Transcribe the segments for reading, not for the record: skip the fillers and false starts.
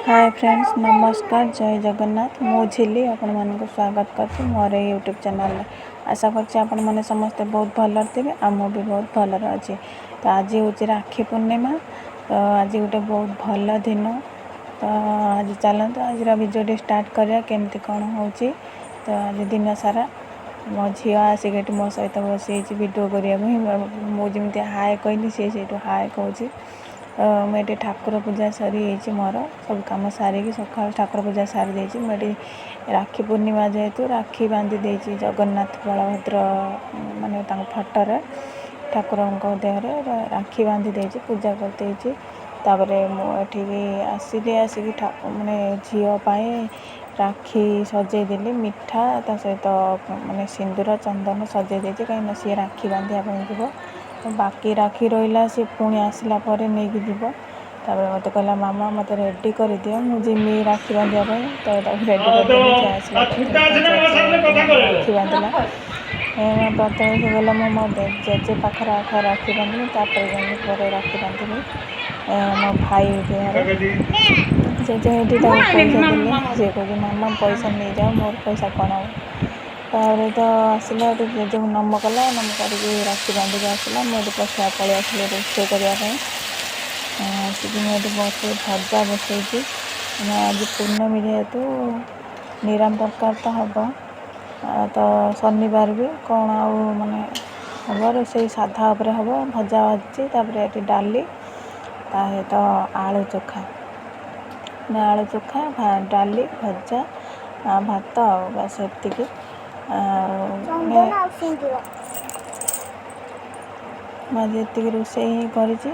ହାଏ friends, ନମସ୍କାର, ଜୟ ଜଗନ୍ନାଥ। ମୁଁ ଝିଲି, ଆପଣମାନଙ୍କୁ ସ୍ୱାଗତ କରୁଛି ମୋର ଏଇ ୟୁଟ୍ୟୁବ୍ ଚ୍ୟାନେଲ୍ରେ। ଆଶା କରୁଛି ଆପଣମାନେ ସମସ୍ତେ ବହୁତ ଭଲରେ ଥିବେ ଆଉ ମୁଁ ବି ବହୁତ ଭଲରେ ଅଛି। ତ ଆଜି ହେଉଛି ରାକ୍ଷୀ ପୂର୍ଣ୍ଣିମା। ତ ଆଜି ଗୋଟେ ବହୁତ ଭଲ ଦିନ। ତ ଆଜି ଚାଲନ୍ତୁ, ଆଜିର ଭିଡ଼ିଓଟି ଷ୍ଟାର୍ଟ କରିବା, କେମିତି କ'ଣ ହେଉଛି। ତ ଆଜି ଦିନ ସାରା ମୋ ଝିଅ ଆସିକି ଏଠି ମୋ ସହିତ ବସିଯାଇଛି ଭିଡ଼ିଓ କରିବା ପାଇଁ। ମୁଁ ଯେମିତି ହାଏ କହିଲି, ସିଏ ସେଇଠୁ ହାଏ କହୁଛି। ତ ମୁଁ ଏଠି ଠାକୁର ପୂଜା ସରିଯାଇଛି ମୋର। ସବୁ କାମ ସାରିକି ସକାଳୁ ଠାକୁର ପୂଜା ସାରି ଦେଇଛି। ମୁଁ ଏଠି ରାକ୍ଷୀ ପୂର୍ଣ୍ଣିମା ଯେହେତୁ ରାକ୍ଷୀ ବାନ୍ଧି ଦେଇଛି ଜଗନ୍ନାଥ, ବଳଭଦ୍ର, ମାନେ ତାଙ୍କ ଫଟୋରେ, ଠାକୁରଙ୍କ ଦେହରେ ରାକ୍ଷୀ ବାନ୍ଧି ଦେଇଛି, ପୂଜା କରିଦେଇଛି। ତାପରେ ମୁଁ ଏଠିକି ଆସିଲି। ଆସିକି ମାନେ ଝିଅ ପାଇଁ ରାକ୍ଷୀ ସଜେଇ ଦେଲି, ମିଠା ତା ସହିତ ମାନେ ସିନ୍ଦୁର ଚନ୍ଦନ ସଜେଇ ଦେଇଛି, କାହିଁକିନା ସିଏ ରାକ୍ଷୀ ବାନ୍ଧିବା ପାଇଁ ଯିବ। ବାକି ରାକ୍ଷୀ ରହିଲା, ସିଏ ପୁଣି ଆସିଲା ପରେ ନେଇକି ଯିବ। ତାପରେ ମୋତେ କହିଲା, ମାମା, ମୋତେ ରେଡ଼ି କରିଦିଅ, ମୁଁ ଯିମି ରାକ୍ଷୀ ବାନ୍ଧିବା ପାଇଁ। ତ ତାକୁ ରେଡ଼ି କରିଦେଲି। ସେ ଆସିଲା, ରାକ୍ଷୀ ବାନ୍ଧିଲା। ପ୍ରଥମେ ସେ କହିଲା, ମୁଁ ମୋ ଜେଜେ ପାଖରେ ଆଗ ରାକ୍ଷୀ ବାନ୍ଧିବି, ତାପରେ ଯାଇକି ପରେ ରାକ୍ଷୀ ବାନ୍ଧିବି ମୋ ଭାଇ ଦେହରେ। ଜେଜେ ଏଠି ତାକୁ ପଇସା ଦେଲେ। ସିଏ କହୁଛି, ମାମା, ପଇସା ନେଇଯାଅ, ମୋର ପଇସା କ'ଣ ହବ? ତାପରେ ତ ଆସିଲା, ଏଠି ଜେଜେକୁ ନମ କଲା। ନମ କରିକି ରାକ୍ଷୀ ବାନ୍ଧିକି ଆସିଲା। ମୁଁ ଏଠି ପଛୁଆ ପଳେଇ ଆସିଲି ରୋଷେଇ କରିବା ପାଇଁ। ଆସିକି ମୁଁ ଏଠି ବସେଇ ଭଜା ବସେଇଛି। ମାନେ ଆଜି ପୂର୍ଣ୍ଣମୀ ଯେହେତୁ ନିରାମ ତରକାରୀ ତ ହେବ, ତ ଶନିବାର ବି କ'ଣ ଆଉ ମାନେ ହେବ, ରୋଷେଇ ସାଧା ଉପରେ ହେବ। ଭଜା ଭାଜିଛି, ତାପରେ ଏଠି ଡାଲି, ତା ସହିତ ଆଳୁ ଚୋଖା, ଆଳୁ ଚୋଖା, ଡାଲି, ଭଜା, ଭାତ ଆଉ ବାସ୍ ଏତିକି। ଆଉ ମୁଁ ଆଜି ଏତିକି ରୋଷେଇ ହିଁ କରିଛି।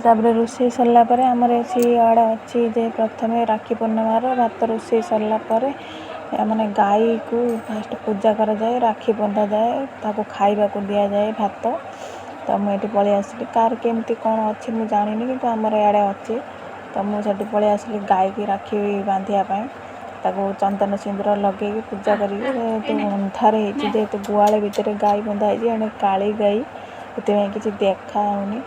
ତାପରେ ରୋଷେଇ ସରିଲା ପରେ ଆମର ଏଠି ଆଡ଼େ ଅଛି ଯେ ପ୍ରଥମେ ରାକ୍ଷୀ ପୂର୍ଣ୍ଣିମାର ଭାତ ରୋଷେଇ ସରିଲା ପରେ ମାନେ ଗାଈକୁ ଫାଷ୍ଟ ପୂଜା କରାଯାଏ, ରାକ୍ଷୀ ବନ୍ଧାଯାଏ, ତାକୁ ଖାଇବାକୁ ଦିଆଯାଏ ଭାତ। ତ ମୁଁ ଏଠି ପଳେଇ ଆସିଲି। କାହାର କେମିତି କ'ଣ ଅଛି ମୁଁ ଜାଣିନି, କିନ୍ତୁ ଆମର ଇଆଡ଼େ ଅଛି। ତ ମୁଁ ସେଠି ପଳେଇ ଆସିଲି ଗାଈକି ରାକ୍ଷୀ ବାନ୍ଧିବା ପାଇଁ। ତାକୁ ଚନ୍ଦନ ସିନ୍ଦୁର ଲଗେଇକି ପୂଜା କରିକି, ଯେହେତୁ ଅନ୍ଧାର ହେଇଛି, ଯେହେତୁ ଗୁହାଳ ଭିତରେ ଗାଈ ବନ୍ଧା ହେଇଛି, ଏଣେ କାଳି ଗାଈ, ସେଥିପାଇଁ କିଛି ଦେଖା ହେଉନି।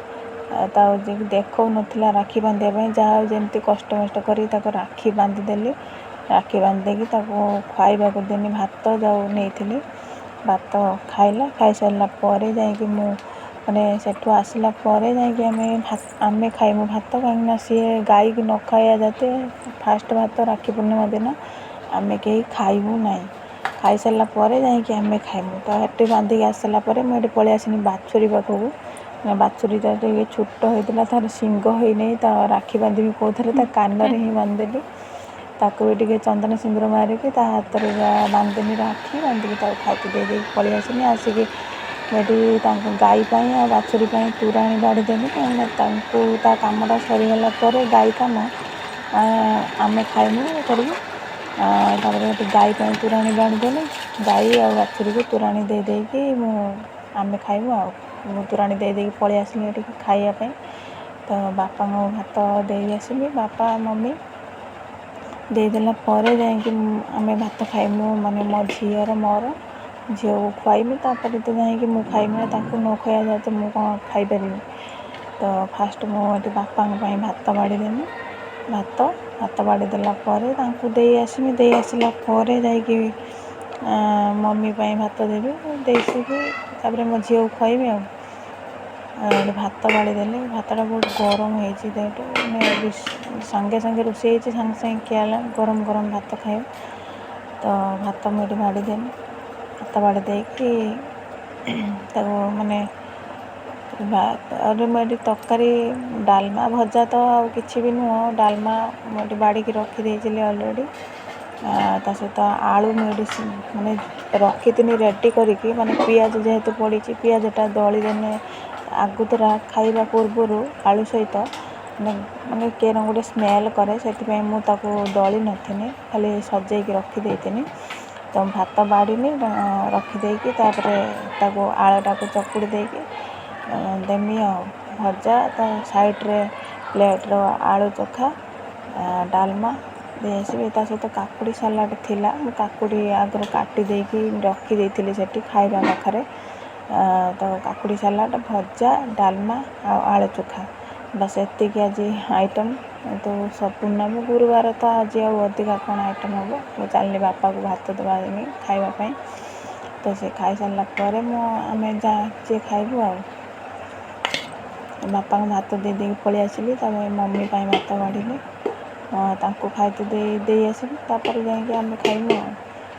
ତା ଦେଖାଉନଥିଲା ରାକ୍ଷୀ ବାନ୍ଧିବା ପାଇଁ। ଯାହା ହଉ, ଯେମିତି କଷ୍ଟମଷ୍ଟ କରି ତାକୁ ରାକ୍ଷୀ ବାନ୍ଧିଦେଲି। ରାକ୍ଷୀ ବାନ୍ଧି ଦେଇକି ତାକୁ ଖାଇବାକୁ ଦେନି ଭାତ ଯେଉଁ ନେଇଥିଲି। ଭାତ ଖାଇଲା। ଖାଇସାରିଲା ପରେ ଯାଇକି ମୁଁ ମାନେ ସେଠୁ ଆସିଲା ପରେ ଯାଇକି ଆମେ ଖାଇମୁ ଭାତ, କାହିଁକିନା ସିଏ ଗାଈକି ନ ଖାଇବା ଯାତେ ଫାଷ୍ଟ ଭାତ ରାକ୍ଷୀ ପୂର୍ଣ୍ଣିମା ଦିନ ଆମେ କେହି ଖାଇବୁ ନାହିଁ। ଖାଇସାରିଲା ପରେ ଯାଇକି ଆମେ ଖାଇମୁ। ତ ସେଠି ବାନ୍ଧିକି ଆସିଲା ପରେ ମୁଁ ଏଠି ପଳେଇ ଆସିନି ବାଛୁରୀ ପାଖକୁ। ବାଛୁରୀଟା ଟିକେ ଛୋଟ ହେଇଥିଲା, ତାର ଶିଙ୍ଗ ହେଇନାହିଁ, ତା ରାକ୍ଷୀ ବାନ୍ଧିବି କେଉଁଥିରେ? ତା କାନରେ ହିଁ ବାନ୍ଧିଦେଲି। ତାକୁ ବି ଟିକେ ଚନ୍ଦନ ସିନ୍ଦୁର ମାରିକି ତା ହାତରେ ବାନ୍ଧିଦେନି ରାକ୍ଷୀ। ବାନ୍ଧିକି ତାକୁ ଖାଇତେ ଦେଇ ଦେଇକି ପଳେଇ ଆସିନି। ଆସିକି ମୁଁ ଏଠି ତାଙ୍କ ଗାଈ ପାଇଁ ଆଉ ବାଛୁରୀ ପାଇଁ ତୋରାଣି ବାଢ଼ିଦେଲି, କାହିଁକିନା ତାଙ୍କୁ ତା କାମଟା ସରିଗଲା ପରେ ଗାଈ କାମ ଆମେ ଖାଇମୁ କରିବୁ। ତାପରେ ଏଠି ଗାଈ ପାଇଁ ତୋରାଣି ବାଢ଼ିଦେଲି। ଗାଈ ଆଉ ବାଛୁରୀକୁ ତୋରାଣି ଦେଇ ଦେଇକି ମୁଁ ଆମେ ଖାଇମୁ। ଆଉ ମୁଁ ତୋରାଣି ଦେଇ ଦେଇକି ପଳେଇ ଆସିଲି ଏଠିକି ଖାଇବା ପାଇଁ। ତ ବାପାଙ୍କୁ ଭାତ ଦେଇ ଆସିଲି। ବାପା ମମି ଦେଇଦେଲା ପରେ ଯାଇକି ଆମେ ଭାତ ଖାଇମୁ, ମାନେ ମୋ ଝିଅର ମୋର। ଝିଅକୁ ଖୁଆଇମି, ତାପରେ ତ ଯାଇକି ମୁଁ ଖାଇମି ନା। ତାକୁ ନ ଖୁଆଇବା ଯାଏ ତ ମୁଁ କ'ଣ ଖାଇପାରିବି? ତ ଫାଷ୍ଟ ମୁଁ ଏଠି ବାପାଙ୍କ ପାଇଁ ଭାତ ବାଢ଼ିଦେନି। ଭାତ ବାଢ଼ିଦେଲା ପରେ ତାଙ୍କୁ ଦେଇ ଆସିମି। ଦେଇ ଆସିଲା ପରେ ଯାଇକି ମମି ପାଇଁ ଭାତ ଦେବି। ଦେଇସିକି ତାପରେ ମୋ ଝିଅକୁ ଖୁଆଇବି। ଆଉ ଭାତ ବାଢ଼ିଦେଲି। ଭାତଟା ବହୁତ ଗରମ ହେଇଛି ଯେହେତୁ, ମାନେ ସାଙ୍ଗେ ସାଙ୍ଗେ ରୋଷେଇ ହେଇଛି, ସାଙ୍ଗେ ସାଙ୍ଗେ ଖିଆ ହେଲା, ଗରମ ଗରମ ଭାତ ଖାଇବ। ତ ଭାତ ମୁଁ ଏଠି ବାଢ଼ିଦେଲି। ଭାତ ବାଢ଼ି ଦେଇକି ତାକୁ ମାନେ ମୁଁ ଏଠି ତରକାରୀ, ଡାଲମା, ଭଜା ତ ଆଉ କିଛି ବି ନୁହଁ। ଡାଲମା ମୁଁ ଏଠି ବାଢ଼ିକି ରଖିଦେଇଥିଲି ଅଲରେଡ଼ି। ତା ସହିତ ଆଳୁ ମୁଁ ଏଠି ମାନେ ରଖିଥିନି ରେଡ଼ି କରିକି। ମାନେ ପିଆଜ ଯେହେତୁ ପଡ଼ିଛି, ପିଆଜଟା ଦଳିଦେନେ ଆଗତୁରା ଖାଇବା ପୂର୍ବରୁ ଆଳୁ ସହିତ ମାନେ କେନ ଗୋଟେ ସ୍ମେଲ୍ କରେ, ସେଥିପାଇଁ ମୁଁ ତାକୁ ଦଳି ନଥିନି, ଖାଲି ସଜେଇକି ରଖିଦେଇଥିନି। ତ ଭାତ ବାଢ଼ିନି, ରଖିଦେଇକି ତାପରେ ତାକୁ ଆଳୁଟାକୁ ଚକୁଡ଼ି ଦେଇକି ଦେମି। ଆଉ ଭଜା ତା ସାଇଡ଼୍ରେ ପ୍ଲେଟ୍ର ଆଳୁ ଚୋଖା, ଡାଲମା ଦେଇ ଆସିବି। ତା ସହିତ କାକୁଡ଼ି ସାଲାଡ଼ ଥିଲା। ମୁଁ କାକୁଡ଼ି ଆଗରୁ କାଟି ଦେଇକି ରଖିଦେଇଥିଲି ସେଠି ଖାଇବା ପାଖରେ। ତ କାକୁଡ଼ି ସାଲାଡ଼, ଭଜା, ଡାଲମା ଆଉ ଆଳୁ ଚୋଖା, ବାସ୍ ଏତିକି ଆଜି ଆଇଟମ୍। ତ ପୂର୍ଣ୍ଣମୀ ଗୁରୁବାର ତ ଆଜି ଆଉ ଅଧିକା କ'ଣ ଆଇଟମ୍ ହେବ। ମୁଁ ଚାଲିଲି ବାପାକୁ ଭାତ ଦେବା ଖାଇବା ପାଇଁ। ତ ସେ ଖାଇସାରିଲା ପରେ ମୁଁ ଆମେ ଯାହା ଯିଏ ଖାଇବୁ ଆଉ। ବାପାଙ୍କୁ ଭାତ ଦେଇ ଦେଇକି ପଳେଇ ଆସିଲି। ତାପରେ ମମି ପାଇଁ ଭାତ ବାଢ଼ିଲି, ତାଙ୍କୁ ଖାଇତେ ଦେଇ ଦେଇ ଆସିଲି, ତାପରେ ଯାଇକି ଆମେ ଖାଇବୁ ଆଉ।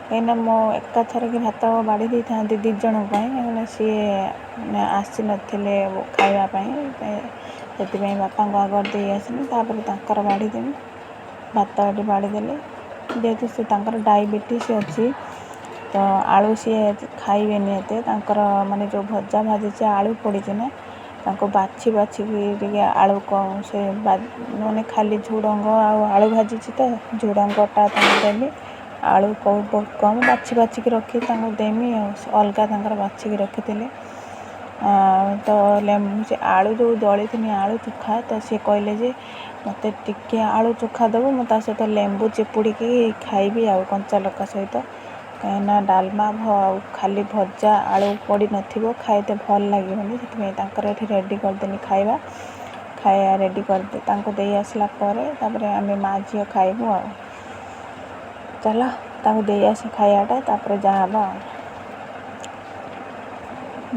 କାହିଁକିନା ମୁଁ ଏକାଥରକେ ଭାତ ବାଢ଼ି ଦେଇଥାନ୍ତି ଦୁଇ ଜଣଙ୍କ ପାଇଁ, କାହିଁକିନା ସିଏ ଆସିନଥିଲେ ଖାଇବା ପାଇଁ। ସେଥିପାଇଁ ବାପାଙ୍କୁ ଆଗ ଦେଇ ଆସିଲି, ତାପରେ ତାଙ୍କର ବାଢ଼ିଦେବି। ଭାତ ଏଠି ବାଢ଼ିଦେଲି। ଯେହେତୁ ସେ ତାଙ୍କର ଡାଇବେଟିସ୍ ଅଛି, ତ ଆଳୁ ସିଏ ଖାଇବେନି ଏତେ। ତାଙ୍କର ମାନେ ଯେଉଁ ଭଜା ଭାଜିଛି ଆଳୁ ପଡ଼ିଛି ନା, ତାଙ୍କୁ ବାଛି ବାଛିକି ଟିକେ ଆଳୁ କମ୍ ସେ ମାନେ ଖାଲି ଝୁଡ଼ଙ୍ଗ ଆଉ ଆଳୁ ଭାଜିଛି, ତ ଝୁଡ଼ଙ୍ଗଟା ତାଙ୍କୁ ଦେବି, ଆଳୁ ବହୁତ କମ୍ ବାଛି ବାଛିକି ରଖି ତାଙ୍କୁ ଦେମି ଆଉ ଅଲଗା ତାଙ୍କର ବାଛିକି ରଖିଥିଲି। ତ ସେ ଆଳୁ ଯେଉଁ ଦଳିଥିନି ଆଳୁ ଚୋଖା, ତ ସିଏ କହିଲେ ଯେ ମୋତେ ଟିକେ ଆଳୁ ଚୋଖା ଦେବୁ, ମୁଁ ତା ସହିତ ଲେମ୍ବୁ ଚିପୁଡ଼ିକି ଖାଇବି ଆଉ କଞ୍ଚା ଲଙ୍କା ସହିତ। କାହିଁକିନା ଡାଲମା ଆଉ ଖାଲି ଭଜା ଆଳୁ ପଡ଼ିନଥିବ, ଖାଇତେ ଭଲ ଲାଗିବନି। ସେଥିପାଇଁ ତାଙ୍କର ଏଠି ରେଡ଼ି କରିଦେଲି ଖାଇବା। ଖାଇବା ରେଡ଼ି କରି ତାଙ୍କୁ ଦେଇ ଆସିଲା ପରେ ତାପରେ ଆମେ ମା ଝିଅ ଖାଇବୁ ଆଉ। ଚାଲ ତାଙ୍କୁ ଦେଇ ଆସେ ଖାଇବାଟା, ତାପରେ ଯାହା ହେବ ଆଉ।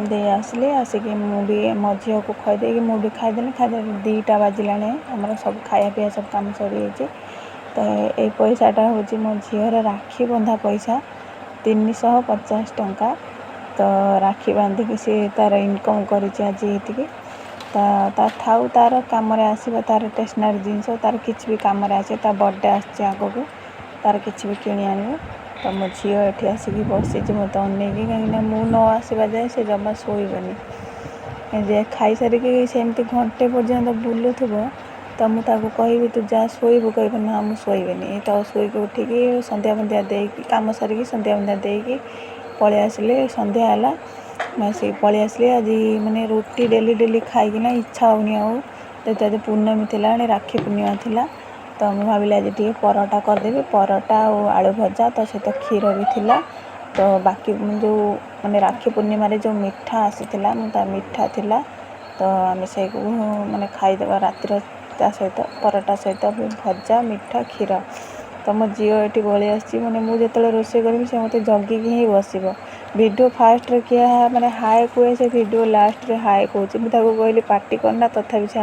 ଦେଇ ଆସିଲି, ଆସିକି ମୁଁ ବି ମୋ ଝିଅକୁ ଖୁଆଇ ମୁଁ ବି ଖାଇଦେଲି। ଖାଇଦେଲି 2ଟା ବାଜିଲାଣି, ଆମର ସବୁ ଖାଇବା ପିଇବା ସବୁ କାମ ସରିଯାଇଛି। ତ ଏଇ ପଇସାଟା ହେଉଛି ମୋ ଝିଅର ରାକ୍ଷୀ ବନ୍ଧା ପଇସା, 350 ଟଙ୍କା। ତ ରାକ୍ଷୀ ବାନ୍ଧିକି ସିଏ ତା'ର ଇନକମ୍ କରିଛି ଆଜି ଏତିକି। ତା ଥାଉ, ତା'ର କାମରେ ଆସିବ, ତା'ର ଷ୍ଟେସନାରୀ ଜିନିଷ ତା'ର କିଛି ବି କାମରେ ଆସିବ। ତା ବର୍ଥଡ଼େ ଆସିଛି ଆଗକୁ, ତା'ର କିଛି ବି କିଣି ଆଣିବ। ତ ମୋ ଝିଅ ଏଠି ଆସିକି ବସିଛି ମୋତେ ଅନେଇକି, କାହିଁକିନା ମୁଁ ନ ଆସିବା ଯାଏ ସେ ଜମା ଶୋଇବନି। ଯେ ଖାଇସାରିକି ସେମିତି ଘଣ୍ଟେ ପର୍ଯ୍ୟନ୍ତ ବୁଲୁଥିବ। ତ ମୁଁ ତାକୁ କହିବି ତୁ ଯା ଶୋଇବୁ, କହିବ ନା ମୁଁ ଶୋଇବିନି। ତ ଶୋଇକି ଉଠିକି ସନ୍ଧ୍ୟା ଫନ୍ଧ୍ୟା ଦେଇକି, କାମ ସାରିକି ସନ୍ଧ୍ୟା ଫନ୍ଧ୍ୟା ଦେଇକି ପଳେଇ ଆସିଲି। ସନ୍ଧ୍ୟା ହେଲା, ମୁଁ ଆସିକି ପଳେଇ ଆସିଲି। ଆଜି ମାନେ ରୁଟି ଡେଲି ଡେଲି ଖାଇକିନା ଇଚ୍ଛା ହେଉନି ଆଉ। ଯେହେତୁ ଆଜି ପୂର୍ଣ୍ଣମୀ ଥିଲା, ରାକ୍ଷୀ ପୂର୍ଣ୍ଣିମା ଥିଲା, ତ ମୁଁ ଭାବିଲି ଆଜି ଟିକେ ପରଟା କରିଦେବି, ପରଟା ଆଉ ଆଳୁ ଭଜା, ତା ସହିତ କ୍ଷୀର ବି ଥିଲା। ତ ବାକି ଯେଉଁ ମାନେ ରାକ୍ଷୀ ପୂର୍ଣ୍ଣିମାରେ ଯେଉଁ ମିଠା ଆସିଥିଲା, ମୁଁ ତା ମିଠା ଥିଲା, ତ ଆମେ ସେଇକୁ ମାନେ ଖାଇଦେବା ରାତିର, ତା ସହିତ ପରଟା ସହିତ ଭଜା, ମିଠା, କ୍ଷୀର। ତ ମୋ ଝିଅ ଏଠି ପଳେଇ ଆସିଛି। ମାନେ ମୁଁ ଯେତେବେଳେ ରୋଷେଇ କରିବି, ସେ ମୋତେ ଜଗିକି ହିଁ ବସିବ। ଭିଡ଼ିଓ ଫାଷ୍ଟରେ କିଏ ମାନେ ହାଏ କୁହେ, ସେ ଭିଡ଼ିଓ ଲାଷ୍ଟରେ ହାଏ କହୁଛି। ମୁଁ ତାକୁ କହିଲି ପାଟି କରନା, ତଥାପି ସେ